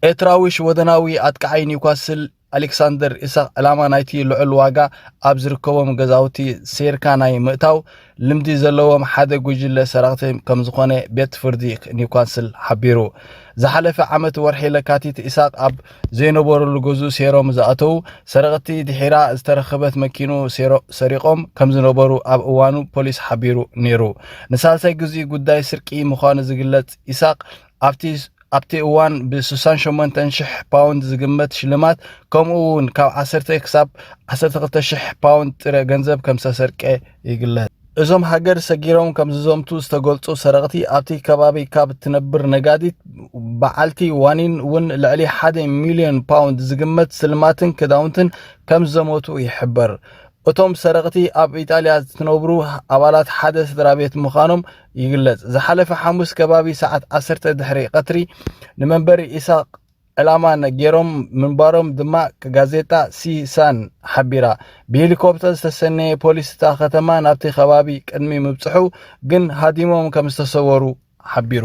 ኤርትራዊ ሽወደናዊ ኣጥቃዓይ ኒውካስል ኣሌክሳንደር ኢሳቕ ዕላማ ናይቲ ልዑል ዋጋ ኣብ ዝርከቦም ገዛውቲ ሴርካ ናይ ምእታው ልምዲ ዘለዎም ሓደ ጉጅለ ሰረቕቲ ከም ዝኾነ ቤት ፍርዲ ኒውካስል ሓቢሩ። ዝሓለፈ ዓመት ወርሒ ለካቲት ኢሳቕ ኣብ ዘይነበረሉ ገዝኡ ሴሮም ዝኣተዉ ሰረቕቲ ድሒራ ዝተረኸበት መኪኑ ሴሮ-፣ ሰሪቖም ከም ዝነበሩ ኣብ እዋኑ ፖሊስ ሓቢሩ ነይሩ። ንሳልሳይ ግዜ ጉዳይ ስርቂ ምዃኑ ዝግለጽ ኢሳቕ ኣብቲ ኣብቲ እዋን ብ68,000 ፓውንድ ዝግመት ሽልማት ከምኡ እውን ካብ ዓሰርተ ክሳብ ዓሰርተ ክልተ ሽሕ ፓውንድ ጥረ ገንዘብ ከም ዝተሰርቀ ይግለጽ። እዞም ሃገር ሰጊሮም ከም ዝዘምቱ ዝተገልጹ ሰረቕቲ ኣብቲ ከባቢ ካብ እትነብር ነጋዲት በዓልቲ ዋኒን እውን ልዕሊ ሓደ ሚልዮን ፓውንድ ዝግመት ስልማትን ክዳውንትን ከም ዝዘመቱ ይሕበር። እቶም ሰረቕቲ ኣብ ኢጣልያ ዝትነብሩ ኣባላት ሓደ ስድራ ቤት ምዃኖም ይግለጽ። ዝሓለፈ ሓሙስ ከባቢ ሰዓት ዓሰርተ ድሕሪ ቀትሪ ንመንበሪ ኢሳቕ ዕላማ ገይሮም ምንባሮም ድማ ጋዜጣ ሲሳን ሓቢራ። ብሄሊኮፕተር ዝተሰነየ ፖሊስ እታ ከተማ ናብቲ ከባቢ ቅድሚ ምብጽሑ ግን ሃዲሞም ከም ዝተሰወሩ ሓቢሩ።